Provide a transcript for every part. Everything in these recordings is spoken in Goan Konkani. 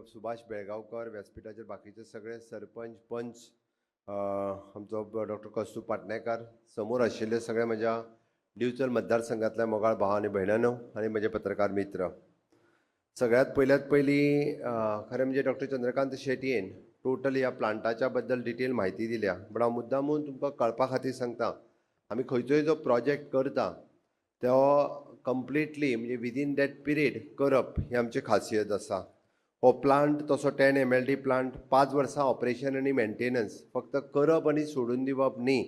सुभाष बेळगांवकर, व्यासपिठाचेर बाकीचे सगळे सरपंच, पंच, आमचो डॉक्टर कस्तू पाटणेकार, समोर आशिल्ले सगळे म्हज्या दिवचल मतदारसंघातल्या मोगाळ भाव आनी भयणांनो आनी म्हजे पत्रकार मित्र. सगळ्यात पयल्यात पयलीं खरें म्हणजे डॉक्टर चंद्रकांत शेटयेन टोटल ह्या प्लांटाच्या बद्दल डिटेल म्हायती दिल्या, बट हांव मुद्दामून तुमकां कळपा खातीर सांगता, आमी खंयचोय जो प्रोजेक्ट करता तो कंप्लिटली म्हणजे विदीन that period करप ही आमची खासियत आसा. हो प्लांट तसो 10 MLD plant 5 वर्सां ऑपरेशन आनी मेंटेनन्स फक्त करप आनी सोडून दिवप न्ही,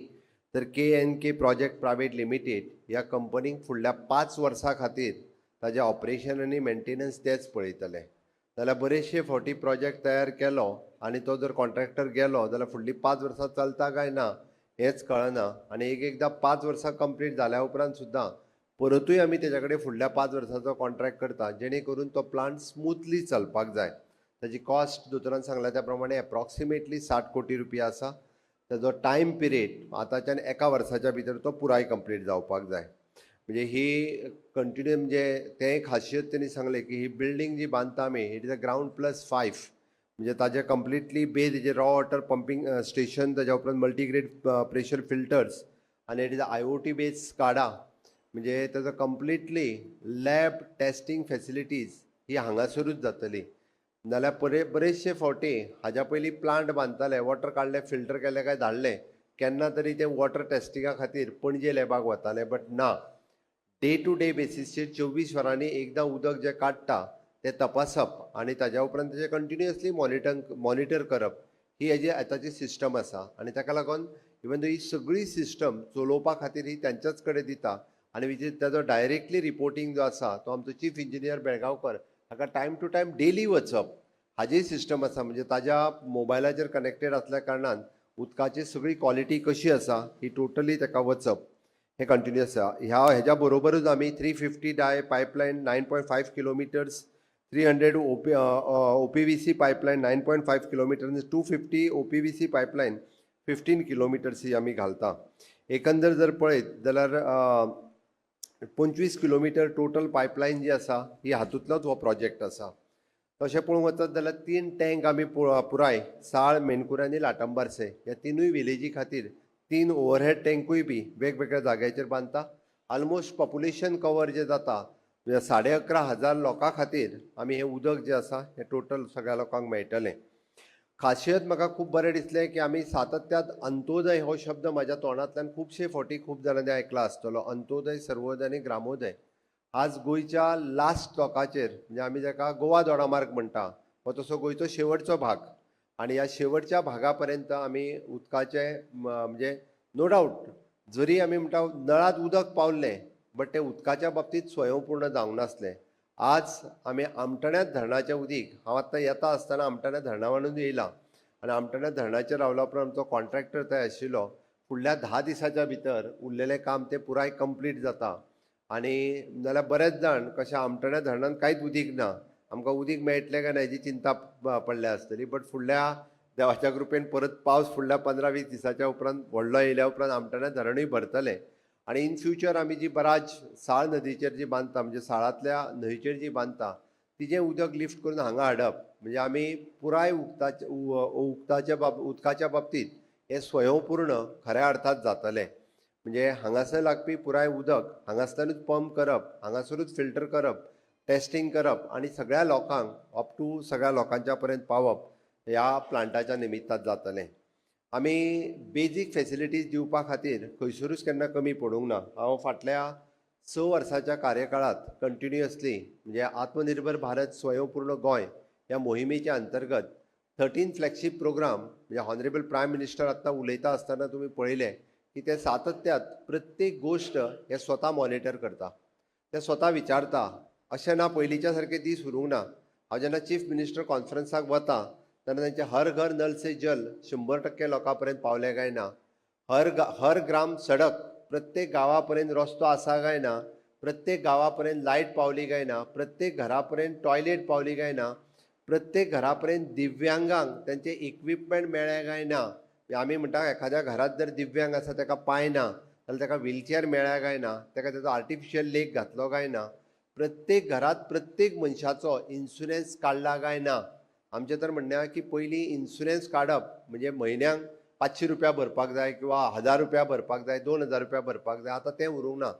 तर KNK project private limited ह्या कंपनीक फुडल्या 5 वर्सां खातीर ताजें ऑपरेशन आनी मेंटेनन्स तेच पळयतले. जाल्यार बरेचशे फावटी प्रोजेक्ट तयार केलो आनी तो जर कॉन्ट्रॅक्टर गेलो जाल्यार फुडलीं 5 वर्सां चलता काय ना हेंच कळना, आनी एक एकदां 5 वर्सां कंप्लीट जाल्या उपरांत सुद्दां परतूय आमी तेज्या कडेन फुडल्या 5 वर्सांचो कॉन्ट्रॅक्ट करता, जेणे करून तो प्लांट स्मुथली चलपाक जाय. ताजी कॉस्ट दोतोरान सांगला त्या प्रमाणे एप्रॉक्सिमेटली 60 कोटी रुपया आसा. ताजो टायम पिरियड आतांच्यान 1 वर्साच्या भितर तो पुराय कंप्लीट जावपाक जाय. म्हणजे ही कंटिन्यू म्हणजे तें खासियत तेणी सांगलें की ही बिल्डींग जी बांदता आमी it is a ground plus 5, म्हणजे ताजें कंप्लिटली बेज जे रॉ वॉटर पंपींग स्टेशन, ताज्या उपरांत मल्टीग्रेड प्रेशर फिल्टर्स आनी it is a IoT base SCADA, म्हणजे ताजो कंप्लिटली लॅब टेस्टींग फॅसिलिटीज ही हांगासरूच जातली. नाल्यार बरेचशे फावटी हाज्या पयलीं प्लांट बांदताले, वॉटर काडलें, फिल्टर केलें काय धाडलें, केन्ना तरी तें वॉटर टेस्टिंगा खातीर पणजे लॅबाक वतालें, बट ना, डे टू डे बेसिसचेर 24 वरांनी एकदां उदक जें काडटा तें तपासप आनी ताज्या उपरांत तेजें कंटिन्युअसली मॉनिटर करप ही हेजी आतांची सिस्टम आसा. आनी ताका लागून इवन दो ही सगळी सिस्टम चलोवपा खातीर ही तांच्याच कडेन दिता आनी विच ताजो डायरेक्टली रिपोर्टींग जो आसा तो आमचो चीफ इंजिनियर बेळगांवकर हाका टायम टू टायम डेली वचप हाजी सिस्टम आसा. म्हणजे ताज्या मोबायलाचेर कनेक्टेड आसल्या कारणान उदकाची सगळी क्वॉलिटी कशी आसा ही टोटली ताका वचप हें कंटिन्युअस आसा. ह्या हेज्या बरोबरूच आमी 350 dia pipeline 9.5 kilometers, 300 OPVC pipeline 9.5 kilometer, 250 OPVC pipeline 15 kilometers ही आमी घालता. एकंदर जर पळयत जाल्यार 25 किलोमिटर टोटल पायपलायन जी आसा ही हातूंतलोच हो प्रोजेक्ट आसा. तशें पळोवंक वचत जाल्यार 3 टँक आमी पुराय साळ, मेणकुरे आनी लाटंबार्से ह्या तिनूय विलेजी खातीर 3 ओवरहेड टँकूय बी वेगवेगळ्या जाग्याचेर बांदता. ऑलमोस्ट पॉप्युलेशन कवर जें जाता म्हणजे 11,500 लोकां खातीर आमी हें उदक जें आसा हें टोटल सगळ्या लोकांक मेळटलें. खासियत म्हाका खूब बरें दिसलें की आमी सातत्यात अंत्योदय हो शब्द म्हाज्या तोंडांतल्यान खुबशे फावटी खूब जाणांनी आयकला आसतलो. अंत्योदय, सर्वोदय आनी ग्रामोदय. आज गोंयच्या लास्ट लोकाचेर म्हणजे आमी जाका गोवा दोडामार्ग म्हणटा हो तसो गोंयचो शेवटचो भाग, आनी ह्या शेवटच्या भागा पर्यंत आमी उदकाचें म्हणजे नो डावट जरी आमी म्हणटा नळांत उदक पावल्लें, बट तें उदकाच्या बाबतींत स्वयंपूर्ण जावंक नासलें. आज आमी आमटण्यात धरणाचें उदीक, हांव आत्तां येता आसतना आमटण्या धरणा वळून येयलां आनी आमटण्या धरणाचेर रावल्या उपरांत आमचो कॉन्ट्रॅक्टर थंय आशिल्लो, फुडल्या 10 दिसाच्या भितर उरलेलें काम तें पुराय कंप्लीट जाता. आनी नाल्यार बरेच जाण कशें आमटण्या धरणान कांयच उदीक ना, आमकां उदीक मेळटलें काय ना हेजी चिंता पडल्या आसतली, बट फुडल्या देवाच्या कृपेन परत पावस फुडल्या 15-20 दिसाच्या उपरांत व्हडलो येयल्या उपरांत आमटण्या धरणूय भरतलें. आनी इन फ्युचर आमी जी बराज साळ नदीचेर जी बांदता, म्हणजे साळांतल्या न्हंयचेर जी बांदता, तिजें उदक लिफ्ट करून हांगा हाडप म्हणजे आमी पुराय उदकाच्या बाबतींत हें स्वयंपूर्ण खऱ्या अर्थात जातलें. म्हणजे हांगासर लागपी पुराय उदक हांगासरल्यानूच पंप करप, हांगासरूच फिल्टर करप, टेस्टींग करप आनी सगळ्या लोकांक अप टू सगळ्या लोकांच्या पर्यंत पावप ह्या प्लांटाच्या निमित्तात जातलें. आमी बेजीक फेसिलिटीज दिवपा खातीर खंयसरूच केन्ना कमी पडूंक ना. हांव फाटल्या 6 वर्साच्या कार्यकाळांत कंटिन्युअसली म्हणजे आत्मनिर्भर भारत स्वयंपूर्ण गोंय ह्या मोहिमेच्या अंतर्गत 13 फ्लॅगशीप प्रोग्राम, म्हणजे ऑनरेबल प्रायम मिनिस्टर आत्तां उलयता आसतना तुमी पळयलें की ते सातत्यात प्रत्येक गोश्ट हे स्वता मॉनिटर करता, ते स्वता विचारता. अशें ना, पयलींच्या सारके दीस उरूंक ना. हांव जेन्ना चीफ मिनिस्टर कॉन्फरन्साक वता तेन्ना तेंचे हर घर नल से जल 100% लोकां पर्यंत पावले काय ना, हर ग्राम सडक, प्रत्येक गांवा पर्यंत रस्तो आसा काय ना, प्रत्येक गांवा पर्यंत लायट पावली काय ना, प्रत्येक घरा पर्यंत टॉयलेट पावली काय ना, प्रत्येक घरा पर्यंत दिव्यांगांक तेंचे इक्विपमेंट मेळ्ळें काय ना. आमी म्हणटा एखाद्या घरांत जर दिव्यांग आसा, ताका पांय ना जाल्यार ताका व्हिलचॅर मेळ्ळ्या काय ना, ताका तेजो आर्टिफिशियल लेग घातलो काय ना, प्रत्येक घरांत प्रत्येक मनशाचो इन्शुरन्स काडला काय ना. आमचें तर म्हणणें आहा की पयलीं इन्शुरन्स काडप म्हणजे म्हयन्याक 500 रुपया भरपाक जाय किंवा 1000 रुपया भरपाक जाय, 2000 रुपया भरपाक जाय. आतां तें उरूंक ना.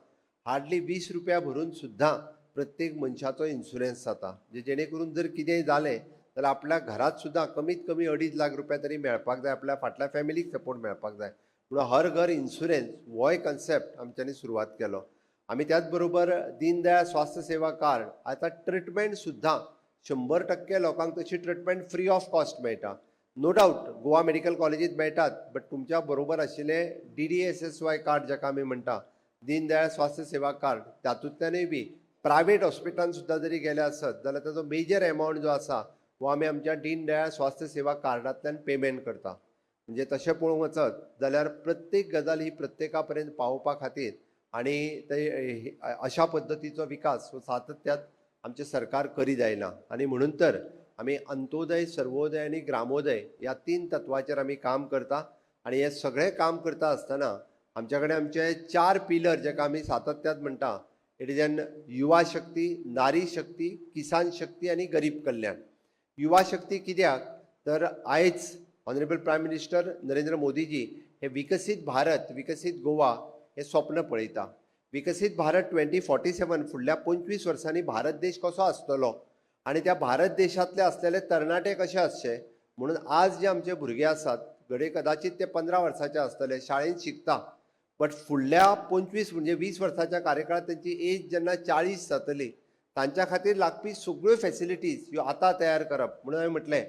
हार्डली 20 रुपया भरून सुद्दां प्रत्येक मनशाचो इन्शुरन्स जाता, जेणे करून जर कितेंय जालें जाल्यार आपल्या घरांत सुद्दां कमीत कमी 2.5 लाख रुपया तरी मेळपाक जाय, आपल्या फाटल्या फॅमिलीक सपोर्ट मेळपाक जाय. म्हणून हर घर इन्शुरन्स होय कन्सेप्ट आमच्यांनी सुरवात केलो. आमी त्याच बरोबर दीनदयाळ स्वास्थ्य सेवा कार्ड, आतां ट्रिटमेंट सुद्दां 100% लोकांक तशी ट्रिटमेंट फ्री ऑफ कॉस्ट मेळटा. नो डावट गोवा मेडिकल कॉलेजींत मेळटात, बट तुमच्या बरोबर आशिल्लें DDSSY card जाका आमी म्हणटा दीनदयाळ स्वास्थ्य सेवा कार्ड, तातूंतल्यानूय बी प्रायवेट हॉस्पिटलान सुद्दां जरी गेले आसत जाल्यार ताजो मेजर एमावंट जो आसा हो आमी आमच्या दीनदयाळ स्वास्थ्य सेवा कार्डांतल्यान पेमेंट करता. म्हणजे तशें पळोवंक वचत जाल्यार प्रत्येक गजाल ही प्रत्येका पर्यंत पावोवपा खातीर आनी ते अशा पद्दतीचो विकास हो सातत्यात आमचें सरकार करीत आयलां. आनी म्हणून तर आमी अंत्योदय, सर्वोदय आनी ग्रामोदय ह्या 3 तत्वाचेर आमी काम करता. आनी हें सगळें काम करता आसतना आमच्या कडेन आमचे 4 पिलर जाका आमी सातत्यात म्हणटा, it is an युवा शक्ती, नारी शक्ती, किसान शक्ती आनी गरीब कल्याण. युवा शक्ती कित्याक तर आयज ऑनरेबल प्रायम मिनिस्टर नरेंद्र मोदीजी हे विकसीत भारत, विकसीत गोवा हे स्वप्न पळयता. विकसीत भारत 2047 फुडल्या 25 वर्सांनी भारत देश कसो आसतलो आनी त्या भारत देशांतले आसलेले तरणाटे कशे आसचे म्हणून आज जे आमचे भुरगे आसात घडये कदाचित ते 15 वर्साचे आसतले, शाळेंत शिकता, बट फुडल्या 25 म्हणजे 20 वर्साच्या कार्यकाळात तेंची एज जेन्ना 40 जातली तांच्या खातीर लागपी सगळ्यो फॅसिलिटीज ह्यो आतां तयार करप. म्हणून हांवें म्हटलें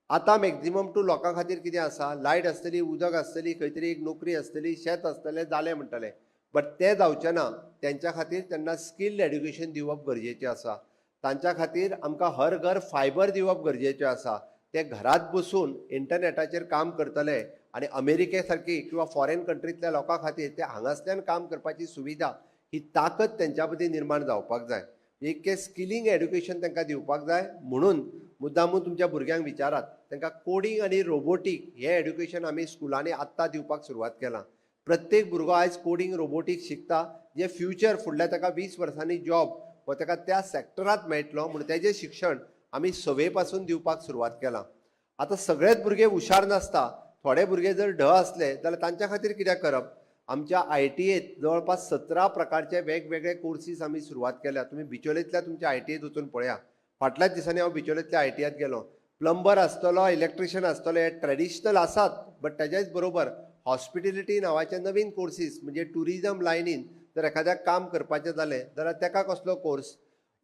आतां मॅक्झिमम टू लोकां खातीर कितें आसा, लायट आसतली, उदक आसतली, खंय तरी एक नोकरी आसतली, शेत आसतलें, जालें म्हणटलें, बट तें जावचें ना. तेंच्या खातीर तेन्ना स्किल्ड एड्युकेशन दिवप गरजेचें आसा. तांच्या खातीर आमकां हर घर फायबर दिवप गरजेचें आसा. ते घरांत बसून इंटरनॅटाचेर काम करतले आनी अमेरिके सारकी किंवा फॉरेन कंट्रींतल्या लोकां खातीर ते हांगासल्यान काम करपाची सुविधा ही ताकद तेंच्या मदीं निर्माण जावपाक जाय. एक स्किलिंग एड्युकेशन तांकां दिवपाक जाय. म्हणून मुद्दामून तुमच्या भुरग्यांक विचारात, तांकां कोडींग आनी रोबोटीक हें एड्युकेशन आमी स्कुलांनी आत्तां दिवपाक सुरवात केलां. प्रत्येक भुरगो आयज कोडींग रोबोटीक शिकता, जे फ्युचर फुडल्या ताका 20 वर्सांनी जॉब हो ताका त्या सॅक्टरांत मेळटलो म्हूण तेजें शिक्षण आमी सवे पासून दिवपाक सुरवात केलां. आतां सगळेच भुरगे हुशार नासता, थोडे भुरगे जर ढ आसले जाल्यार तांच्या खातीर कितें करप, आमच्या ITAत जवळपास 17 प्रकारचे वेगवेगळे कोर्सीस आमी सुरवात केल्या. तुमी बिचोलेंतल्या तुमच्या ITAत वचून पळया. फाटल्याच दिसांनी हांव बिचोलेंतल्या ITAत गेलो. प्लंबर आसतलो, इलेक्ट्रिशियन आसतलो, हे ट्रेडिशनल आसात, बट तेज्याच बरोबर हॉस्पिटेलिटी नांवाचे नवीन कोर्सीस म्हणजे ट्युरिजम लायनीन जर एखाद्याक काम करपाचें जालें जाल्यार ताका कसलो कोर्स,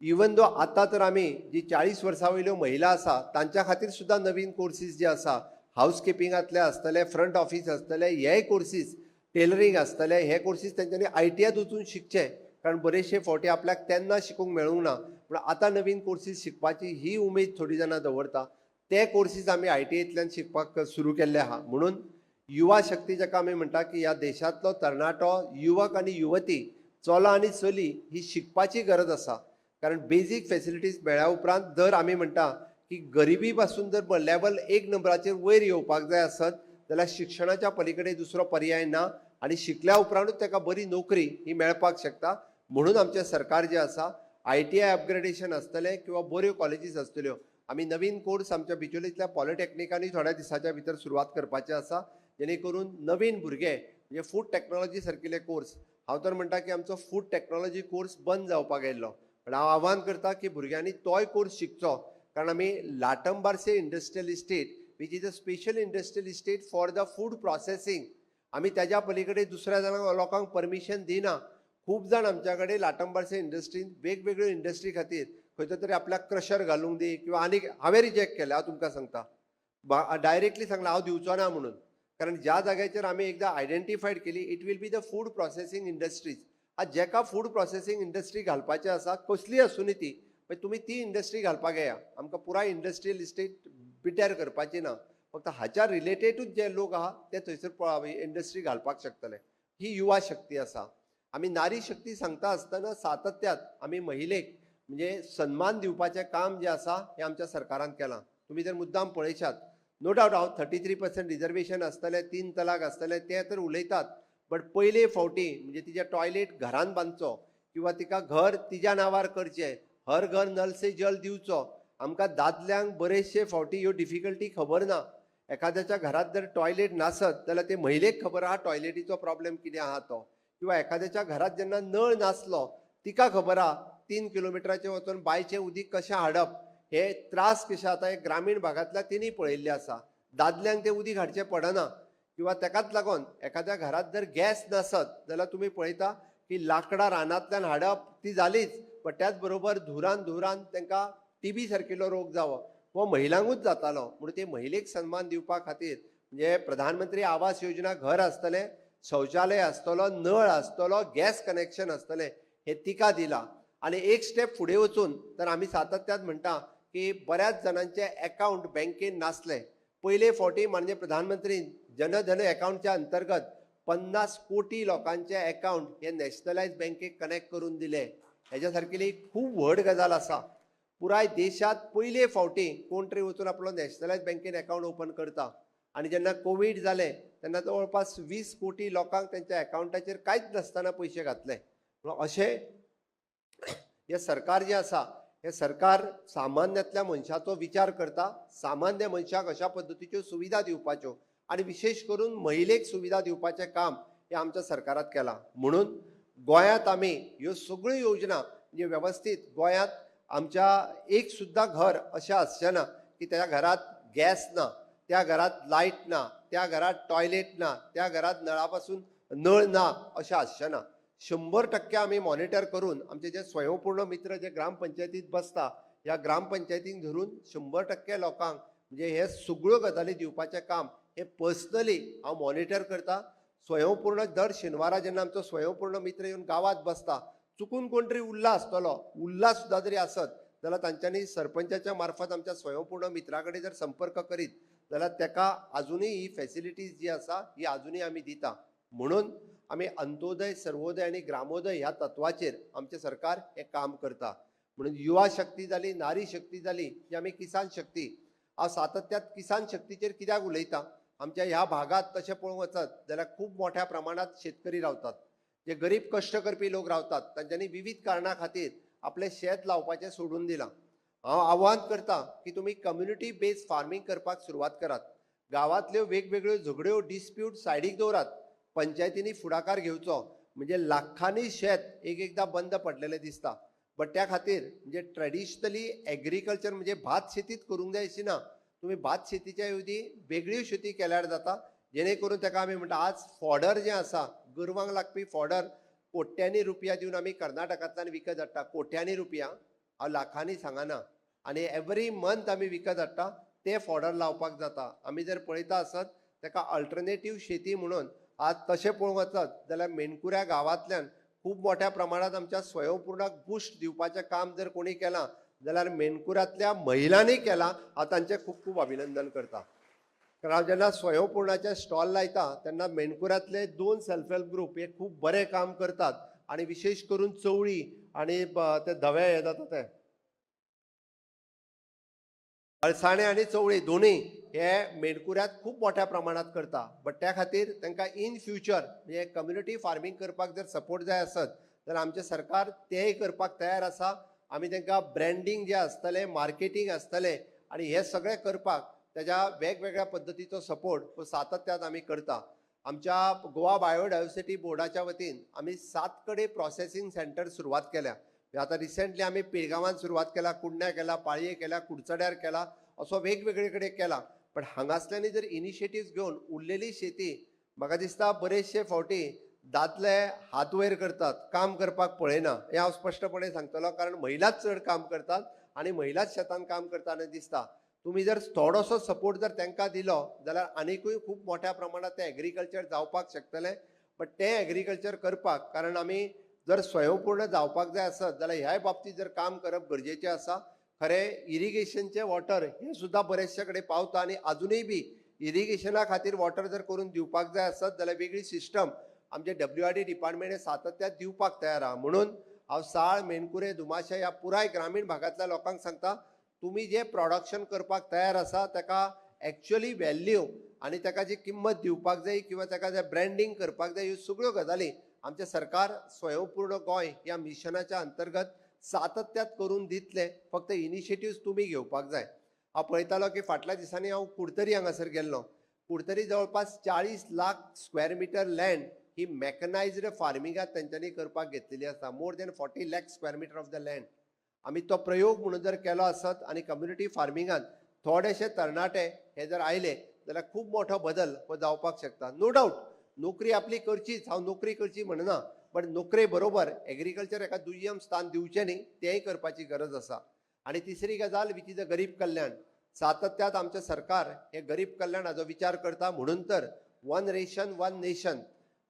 इवन दो आतां तर आमी जी 40 वर्सां वयल्यो महिला आसा तांच्या खातीर सुद्दां नवीन कोर्सीस जे आसा, हावस किपिंगांतले आसतले, फ्रंट ऑफीस आसतले, हेय कोर्सीस, टेलरींग आसतले, हे कोर्सीस तेंच्यांनी ITAत वचून शिकचे. कारण बरेचशे फावटी आपल्याक तेन्ना शिकूंक मेळूंक ना, पूण आतां नवीन कोर्सीस शिकपाची ही उमेद थोडी जाणां दवरता. ते कोर्सीस आमी ITAंतल्यान शिकपाक सुरू केल्ले आहा. म्हणून युवा शक्ती जाका आमी म्हणटा की ह्या देशांतलो तरणाटो युवक आनी युवती, चलो आनी चली ही शिकपाची गरज आसा. कारण बेजीक फॅसिलिटीज मेळ्ळ्या उपरांत जर आमी म्हणटा की गरिबी पासून जर लेवल 1 नंबराचेर वयर येवपाक जाय आसत जाल्यार शिक्षणाच्या पलीकडे दुसरो पर्याय ना आनी शिकल्या उपरांतूच ताका बरी नोकरी ही मेळपाक शकता. म्हणून आमचें सरकार जें आसा ITI upgradation आसतलें किंवा बऱ्यो कॉलेजीस आसतल्यो. आमी नवीन कोर्स आमच्या बिचोलेंतल्या पॉलिटॅक्निकांनी थोड्या दिसाच्या भितर सुरवात करपाचें आसा, जेणे करून नवीन भुरगे म्हणजे फूड टॅक्नोलॉजी सारकिले कोर्स, हांव तर म्हणटा की आमचो फूड टॅक्नोलॉजी कोर्स बंद जावपाक आयिल्लो, पण हांव आव्हान करता की भुरग्यांनी तोय कोर्स शिकचो. कारण आमी Latambarse industrial estate which is a special industrial estate for the food processing, आमी ताज्या पलीकडे दुसऱ्या जाणांक लोकांक परमिशन दिना. खूब जाण आमच्या कडेन लाटंबार्से इंडस्ट्रीन वेगवेगळ्यो इंडस्ट्री खातीर खंयचो तरी आपल्याक क्रशर घालूंक दी किंवा आनीक, हांवें रिजेक्ट केलें. हांव तुमकां सांगता, डायरेक्टली सांगलां हांव दिवचो ना म्हणून. कारण ज्या जाग्याचेर आमी एकदां आयडेंटिफायड केली it will be the food processing industries. आतां जेका फूड प्रोसेसींग इंडस्ट्री घालपाचें आसा, कसलीय आसूं न्ही ती, मागीर तुमी ती इंडस्ट्री घालपाक येया. आमकां पुराय इंडस्ट्रियल इस्टेट पिड्ड्यार करपाची ना, फक्त हाच्या रिलेटेडूच जे लोक आहा ते थंयसर इंडस्ट्री घालपाक शकतले. ही युवा शक्ती आसा. आमी नारी शक्ती सांगता आसतना सातत्यात आमी महिलेक म्हणजे सन्मान दिवपाचें काम जें आसा हें आमच्या सरकारान केलां. तुमी जर मुद्दाम पळयशात, नो डावट हांव 33% रिजर्वेशन आसतलें, 3 तलाक आसतलें तें तर उलयतात, बट पयले फावटी म्हणजे तिच्या टॉयलेट घरान बांदचो किंवा तिका घर तिज्या नांवार करचें, हर घर नल से जल दिवचो. आमकां दादल्यांक बरेचशे फावटी ह्यो डिफिकल्टी खबर ना. एखाद्याच्या घरात जर टॉयलेट नासत जाल्यार ते महिलेक खबर आहा टॉयलेटीचो प्रॉब्लेम कितें आहा तो, किंवा एखाद्याच्या घरात जेन्ना नळ नासलो तिका खबर आहा 3 किलोमिटराचेर वचून बांयचें उदीक कशें हाडप, हे त्रास कशे आतां हे ग्रामीण भागांतल्या तेणी पळयल्ले आसा. दादल्यांक तें उदीक हाडचें पडना. किंवा तेकाच लागून एखाद्या घरात जर गॅस नासत जाल्यार तुमी पळयता की लांकडां रानांतल्यान हाडप ती जालीच, बट त्याच बरोबर धुरान धुरान तांकां टीबी सारकिल्लो रोग जावप हो महिलांकूच जातालो. म्हणून ते महिलेक सन्मान दिवपा खातीर म्हणजे प्रधानमंत्री आवास योजना घर आसतलें, शौचालय आसतलो, नळ आसतलो, गॅस कनेक्शन आसतलें, हे तिका दिलां. आनी एक स्टेप फुडें वचून तर आमी सातत्यान म्हणटा की बऱ्याच जाणांचे एकावंट बँकेन नासले. पयले फावटी माननीय प्रधानमंत्री जनधन एकावंटच्या अंतर्गत 50 कोटी लोकांचे एकावंट हे नॅशनलायज बँकेक कनेक्ट करून दिले. हेज्या सारकेली खूब व्हड गजाल आसा. पुराय देशांत पयले फावटी कोण तरी वचून आपलो नॅशनलायज बँकेन एकावंट ओपन करता. आनी जेन्ना कोवीड जालें तेन्ना जवळपास 20 कोटी लोकांक तेंच्या एकावंटाचेर कांयच नासतना पयशे घातले. म्हणून अशें हें सरकार जें आसा हें सरकार सामान्यांतल्या मनशाचो विचार करता, सामान्य मनशाक अशा पद्दतीच्यो सुविधा दिवपाच्यो आनी विशेश करून महिलेक सुविधा दिवपाचें काम हें आमच्या सरकारात केलां. म्हणून गोंयांत आमी ह्यो सगळ्यो योजना म्हणजे वेवस्थीत गोंयांत आमच्या एक सुद्दां घर अशें आसचें ना की त्या घरात गॅस ना, त्या घरात लायट ना, त्या घरात टॉयलेट ना, त्या घरात नळा पासून नळ ना, अशें आसचें ना. 100% आमी मॉनिटर करून आमचे जे स्वयंपूर्ण मित्र जे ग्रामपंचायतीत बसता ह्या ग्रामपंचायतीक धरून 100% लोकांक म्हणजे हे सगळ्यो गजाली दिवपाचें काम हे पर्सनली हांव मॉनिटर करता. स्वयंपूर्ण दर शेनवारा जेन्ना आमचो स्वयंपूर्ण मित्र येवन गांवांत बसता, चुकून कोण तरी उरला आसतलो, उरला सुद्दां जरी आसत जाल्यार तांच्यांनी सरपंचाच्या मार्फत आमच्या स्वयंपूर्ण मित्रा कडेन जर संपर्क करीत जाल्यार ताका आजुनूय ही फेसिलिटीज जी आसा ही आजुनूय आमी दिता. म्हणून आमी अंत्योदय, सर्वोदय आनी ग्रामोदय ह्या तत्वाचेर आमचें सरकार हें काम करता. म्हणून युवा शक्ती जाली, नारी शक्ती जाली, ही आमी किसान शक्ती. हांव सातत्यात किसान शक्तीचेर कित्याक उलयता, आमच्या ह्या भागांत तशें पळोवंक वचत जाल्यार खूब मोठ्या प्रमाणांत शेतकरी रावतात, जे गरीब कश्ट करपी लोक रावतात, तांच्यांनी विवीध कारणां खातीर आपलें शेत लावपाचें सोडून दिलां. हांव आव्हान करता की तुमी कम्युनिटी बेस्ड फार्मींग करपाक सुरवात करात. गांवांतल्यो वेगवेगळ्यो झगड्यो डिस्प्यूट सायडीक दवरात, पंचायतींनी फुडाकार घेवचो. म्हणजे लाखांनी शेत एक एकदां बंद पडलेलें दिसता. बट त्या खातीर म्हणजे ट्रेडिशनली एग्रीकल्चर म्हणजे भात शेतीच करूंक जाय अशी ना, तुमी भात शेतीच्या ऐवजी वेगळ्यो शेती केल्यार जाता, जेणे करून ताका आमी म्हणटा आज फॉडर जें आसा गोरवांक लागपी फॉडर कोट्यांनी रुपया दिवन आमी कर्नाटकांतल्यान विकत हाडटा, कोट्यांनी रुपया, हांव लाखांनी सांगना, आनी एवरी मंथ आमी विकत हाडटा, ते फॉडर लावपाक जाता. आमी जर पळयता आसत ताका अल्टरनेटीव शेती म्हणून आज तशें पळोवंक वचत जाल्यार मेणकुऱ्या गांवांतल्यान खूब मोठ्या प्रमाणांत आमच्या स्वयंपूर्णाक बुस्ट दिवपाचें काम जर कोणी केलां जाल्यार मेणकुऱ्यांतल्या महिलांनी केलां. हांव तांचें खूब खूब अभिनंदन करता. कारण हांव जेन्ना स्वयंपूर्णाचें स्टॉल लायता तेन्ना मेणकुऱ्यांतले 2 सेल्फ हेल्प ग्रूप हे खूब बरें काम करतात आनी विशेश करून चवळी आनी ते धवे हे जाता ते अळसाणे आनी चवळी दोनूय हे मेणकुऱ्यांत खूब मोठ्या प्रमाणांत करता. बट त्या खातीर तांकां इन फ्युचर म्हणजे कम्युनिटी फार्मींग करपाक जर सपोर्ट जाय आसत जाल्यार आमचें सरकार तेंय करपाक तयार आसा. आमी तांकां ब्रँडींग जें आसतलें, मार्केटींग आसतलें आनी हें सगळें करपाक तेज्या वेगवेगळ्या पद्दतीचो सपोर्ट हो सातत्यान आमी करता. आमच्या गोवा बायोडायवर्सिटी बोर्डाच्या वतीन आमी 7 कडेन प्रोसेसींग सेंटर सुरवात केल्या. आतां रिसेंटली आमी पिळगांवान सुरवात केला, कुडण्या केला, पाळये केला, कुडचड्यार केला, असो वेगवेगळे कडेन केला. पण हांगासल्यांनी जर इनिशिएटिव्स घेवन उरलेली शेती म्हाका दिसता बरेचशे फावटी दादले हात वयर करतात, काम करपाक पळयना. हें हांव स्पश्टपणे सांगतलो, कारण महिलाच चड काम करतात आनी महिलाच शेतान काम करतना दिसता. तुमी जर थोडोसो सपोर्ट जर तांकां दिलो जाल्यार आनिकूय खूब मोठ्या प्रमाणांत तें एग्रीकल्चर जावपाक शकतलें. बट तें एग्रीकल्चर करपाक, कारण आमी जर स्वयंपूर्ण जावपाक जाय आसत जाल्यार ह्याय बाबतींत जर काम करप गरजेचें आसा. खरें इरिगेशनचें वॉटर हें सुद्दां बरेचशे कडेन पावता आनी आजुनूय बी इरिगेशना खातीर वॉटर जर करून दिवपाक जाय आसत जाल्यार वेगळी सिस्टम आमचे WRD department हे सातत्यान दिवपाक तयार आहा. म्हणून हांव साळ, मेणकुरे, धुमाशे ह्या पुराय ग्रामीण भागांतल्या लोकांक सांगता, तुमी जें प्रोडक्शन करपाक तयार आसा ताका एक्चुअली व्हॅल्यू आनी ताका जी किंमत दिवपाक जाय किंवा ताका जें ब्रँडींग करपाक जाय, ह्यो सगळ्यो गजाली आमचें सरकार स्वयंपूर्ण गोंय ह्या मिशनाच्या अंतर्गत सातत्यात करून दितले. फक्त इनिशिएटिव्स तुमी घेवपाक जाय. हांव पळयतालो की फाटल्या दिसांनी हांव कुडतरी हांगासर गेल्लो. कुडतरी जवळपास 40 लाख स्क्वेअर मिटर लँड ही मॅकनायज्ड फार्मिंगात तेंच्यांनी करपाक घेतलेली आसा. More than 40 lakh square meter of the land. आमी तो प्रयोग म्हणून जर केलो आसत आनी कम्युनिटी फार्मिंगात थोडेशे तरणाटे हे जर आयले जाल्यार खूब मोठो बदल हो जावपाक शकता. नो डावट नोकरी आपली करचीच, हांव नोकरी करची म्हणना, बट नोकरे बरोबर एग्रीकल्चर एका दुय्यम स्थान दिवचें न्ही, तेंय करपाची गरज आसा. आनी तिसरी गजाल which is a गरीब कल्याण. सातत्यात आमचें सरकार हे गरीब कल्याण हाजो विचार करता, म्हणून तर one ration one nation,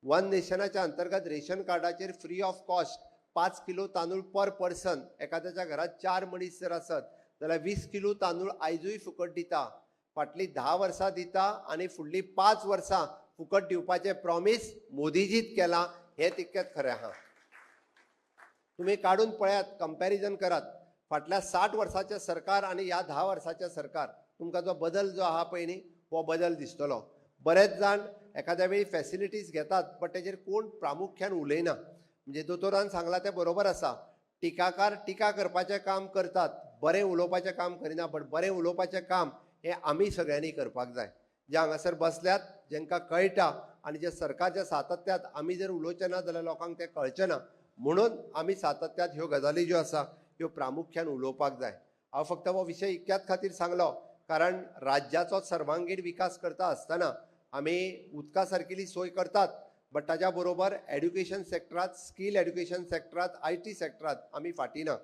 one नेशनाच्या अंतर्गत रेशन कार्डाचेर फ्री ऑफ कॉस्ट 5 किलो तांदूळ पर पर्सन, एखाद्याच्या घरात 4 मनीस जर आसत जाल्यार 20 किलो तांदूळ आयजूय फुकट दिता. फाटलीं 10 वर्सां दिता आनी फुडलीं 5 वर्सां फुकट दिवपाचें प्रॉमीस मोदीजीत केलां, हें तितकेंच खरें आहा. तुमी काडून पळयात, कंपॅरिजन करात फाटल्या 60 वर्साचें सरकार आनी ह्या 10 वर्साचें सरकार, तुमकां जो बदल जो आहा पळय न्ही हो बदल दिसतलो. बरेच जाण एखाद्या वेळी फॅसिलिटीज घेतात बट तेजेर कोण प्रामुख्यान उलयना. म्हणजे दोतोरान सांगलां तें बरोबर आसा, टिकाकार टिका करपाचें काम करतात, बरें उलोवपाचें काम करिना, बट बरें उलोवपाचें काम हें आमी सगळ्यांनी करपाक जाय. जे हांगासर बसल्यात जेंकां कळटा आनी जे सरकारच्या सातत्यात आमी जर उलोवचें ना जाल्यार लोकांक तें कळचें ना, म्हणून आमी सातत्यात ह्यो गजाली ज्यो आसा ह्यो प्रामुख्यान उलोवपाक जाय. हांव फक्त हो विशय इतक्याच खातीर सांगलो कारण राज्याचो सर्वांगीण विकास करता आसतना आमी उदका सारकेली सोय करतात, बट ताज्या बरोबर एड्युकेशन सेक्टरात, स्कील एड्युकेशन सेक्टरात, IT सेक्टरात आमी फाटीं ना.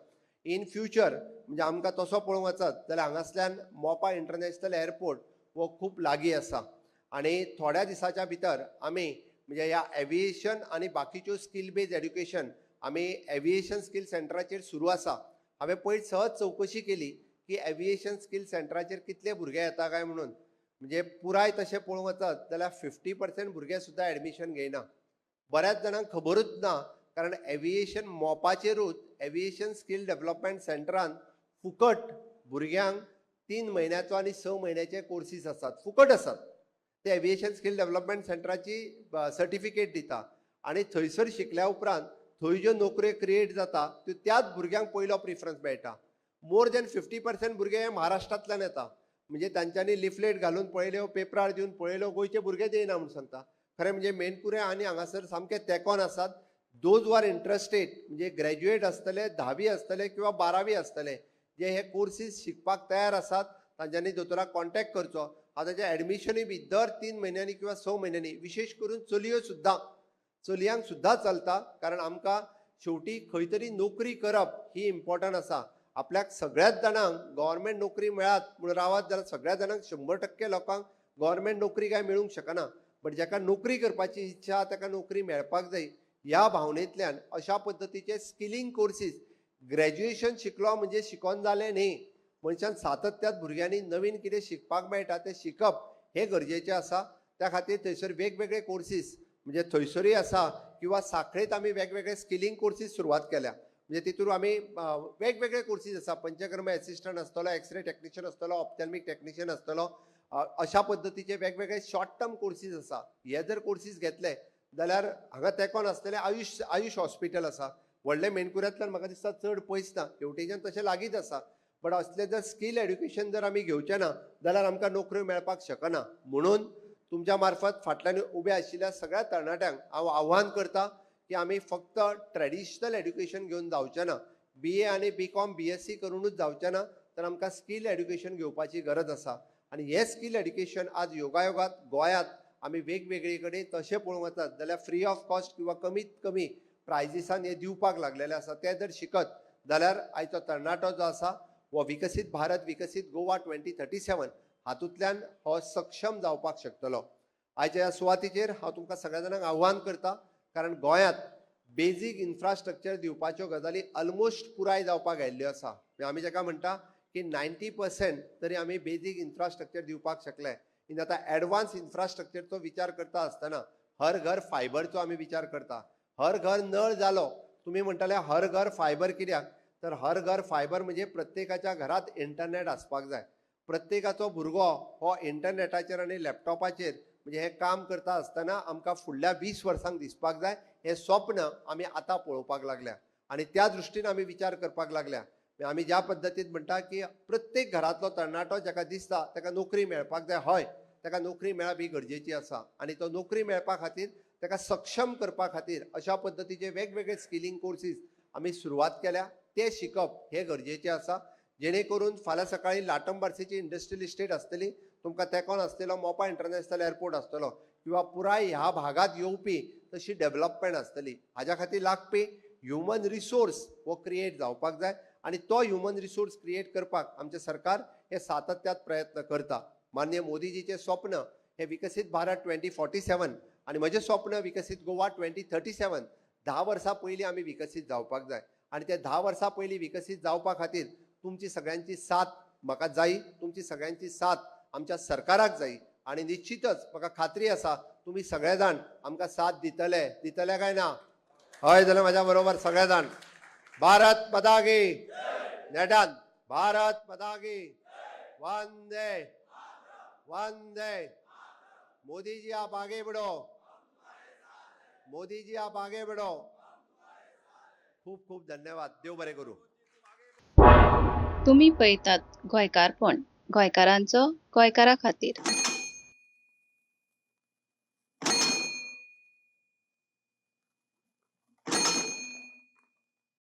इन फ्युचर म्हणजे आमकां तसो पळोवंक वचत जाल्यार हांगासल्यान मोपा इंटरनॅशनल एअरपोर्ट हो खूब लागीं आसा आनी थोड्या दिसाच्या भितर आमी म्हणजे ह्या एविएशन आनी बाकीच्यो स्कील बेज एड्युकेशन आमी एविएशन स्कील सेंटराचेर सुरू आसा. हांवें पयर सहज चवकशी केली की एविएशन स्कील सेंटराचेर कितले भुरगे येता काय म्हणून, म्हणजे पुराय तशें पळोवंक वचत जाल्यार 50% भुरगे सुद्दां एडमिशन घेयना. बऱ्याच जाणांक खबरूच ना, कारण एविएशन मोपाचेरूच एविएशन स्कील डेवलपमेंट सेंटरान फुकट भुरग्यांक 3 म्हयन्याचो आनी 6 म्हयन्याचे कोर्सीस आसात, फुकट आसात. ते एविएशन स्कील डेवलपमेंट सेंटराची सर्टिफिकेट दिता आनी थंयसर शिकल्या उपरांत थंय ज्यो नोकऱ्यो क्रिएट जाता त्यो त्याच भुरग्यांक पयलो प्रिफरन्स मेळटा. मोर दॅन 50% भुरगे हे महाराष्ट्रांतल्यान येता. म्हणजे तांच्यांनी लिफलेट घालून पळयल्यो, पेपरार दिवन पळयल्यो, गोंयचे भुरगेच येयना म्हूण सांगता. खरें म्हणजे मेणकुरे आनी हांगासर सामके तेंकोन आसात. Those who are interested म्हणजे ग्रॅज्युएट आसतले, 10वी आसतले किंवा 12वी आसतले, जे हे कोर्सीस शिकपाक तयार आसात तांच्यांनी दोतोराक कॉन्टॅक्ट करचो. हांव ताचें एडमिशनूय बी दर 3 म्हयन्यांनी किंवा 6 म्हयन्यांनी, विशेश करून चलयो सुद्दां, चलयांक सुद्दां चलता, कारण आमकां शेवटी खंय तरी नोकरी करप ही इम्पॉर्टंट आसा. आपल्याक सगळ्याच जाणांक गव्हर्मेंट नोकरी मेळात म्हूण रावात जाल्यार सगळ्या जाणांक 100% लोकांक गव्हर्मेंट नोकरी काय मेळूंक शकना, बट जाका नोकरी करपाची इच्छा आहा ताका नोकरी मेळपाक जाय. ह्या भावनेंतल्यान अशा पद्दतीचे स्किलिंग कोर्सीस, ग्रॅज्युएशन शिकलो म्हणजे शिकोन जालें न्ही, मनशान सातत्यात भुरग्यांनी नवीन कितें शिकपाक मेळटा तें शिकप हें गरजेचें आसा. त्या खातीर थंयसर वेगवेगळे कोर्सीस म्हणजे थंयसरूय आसा किंवा साखळेंत आमी वेगवेगळे स्किलिंग कोर्सीस सुरवात केल्या. म्हणजे तितून आमी वेगवेगळे कोर्सीस आसा, पंचकर्म एसिस्टंट आसतलो, एक्सरे टॅक्निशियन आसतलो, ऑप्थॅल्मिक टॅक्निशियन आसतलो, अशा पद्दतीचे वेगवेगळे शॉर्ट टर्म कोर्सीस आसा. हे जर कोर्सीस घेतले जाल्यार हांगा तेंकोन आसतलें आयुश आयुश हॉस्पिटल आसा, व्हडलें मेणकुऱ्यांतल्यान म्हाका दिसता चड पयस ना, हेवटेच्यान तशें लागींच आसा. बट असलें जर स्कील एड्युकेशन जर आमी घेवचें ना जाल्यार आमकां नोकऱ्यो मेळपाक शकना. म्हणून तुमच्या मार्फत फाटल्यान उबे आशिल्ल्या सगळ्या तरणाट्यांक हांव आव्हान करता की आमी फक्त ट्रेडिशनल एड्युकेशन घेवन जावचें ना, BA आनी BCom BSc करुनूच जावचें ना, तर आमकां स्कील एड्युकेशन घेवपाची गरज आसा. आनी हें स्कील एड्युकेशन आज योगायोगात गोंयांत आमी वेगवेगळे कडेन तशें पळोवंक वचत जाल्यार फ्री ऑफ कॉस्ट किंवा कमीत कमी प्रायजीसान हें दिवपाक लागलेलें आसा. तें जर शिकत जाल्यार आयचो तरणाटो जो आसा हो विकसीत भारत विकसीत गोवा 2037 हातूंतल्यान हो सक्षम जावपाक शकतलो. आयच्या ह्या सुवातीचेर हांव तुमकां सगळ्या जाणांक आव्हान करता, कारण गोंयांत बेजीक इन्फ्रास्ट्रक्चर दिवपाच्यो गजाली ऑलमोस्ट पुराय जावपाक आयिल्ल्यो आसा. आमी जाका म्हणटा की 90% तरी आमी बेजीक इन्फ्रास्ट्रक्चर दिवपाक शकले. आतां एडवान्स इन्फ्रास्ट्रक्चरचो विचार करता आसतना हर घर फायबरचो आमी विचार करता. हर घर नळ जालो, तुमी म्हणटाले हर घर फायबर कित्याक, तर हर घर फायबर म्हणजे प्रत्येकाच्या घरात इंटरनेट आसपाक जाय. प्रत्येकाचो भुरगो हो इंटरनेटाचेर आनी लॅपटॉपाचेर म्हणजे हें काम करता आसतना आमकां फुडल्या 20 वर्सांक दिसपाक जाय. हें स्वप्न आमी आतां पळोवपाक लागल्या. आनी त्या दृश्टीन आमी विचार करपाक लागल्या. आमी ज्या पद्दतीन म्हणटा की प्रत्येक घरांतलो तरणाटो जाका दिसता ताका नोकरी मेळपाक जाय, हय, ताका नोकरी मेळप ही गरजेची आसा आनी तो नोकरी मेळपा खातीर ताका सक्षम करपा खातीर अशा पद्दतीचे वेगवेगळे स्किलिंग कोर्सीस आमी सुरवात केल्या. ते शिकप हें गरजेचें आसा, जेणे करून फाल्यां सकाळीं लाटंबार्सेची इंडस्ट्रियल इस्टेट आसतली, तुमकां तेंकोन आसतलो मोपा इंटरनॅशनल एअरपोर्ट आसतलो किंवा पुराय ह्या भागांत येवपी तशी डेवलपमेंट आसतली. हाज्या खातीर लागपी ह्युमन रिसोर्स हो क्रिएट जावपाक जाय आनी तो ह्युमन रिसोर्स क्रिएट करपाक आमचें सरकार हे सातत्यात प्रयत्न करता. माननीय मोदीजीचें स्वप्न हें विकसीत भारत 2047 आनी म्हजें स्वप्न विकसीत गोवा 2037. 10 वर्सां पयलीं आमी विकसीत जावपाक जाय आनी ते 10 वर्सां पयलीं विकसीत जावपा खातीर तुमची सगळ्यांची साथ म्हाका जायी, तुमची सगळ्यांची साथ आमच्या सरकाराक जायी आनी निश्चितच म्हाका खात्री आसा तुमी सगळे जाण आमकां साथ दितले. दितले काय ना? हय जाल्यार म्हाज्या बरोबर सगळे जाण भारत माता की, नेटान भारत माता की, वंदे वंदे. मोदी जी आप आगे बढ़ो, मोदी जी आप आगे बढ़ो. खूप खूप धन्यवाद. देव बरें करूं. तुमी पळयतात गोंयकारपण, गोंयकारांचो गोंयकारा खातीर.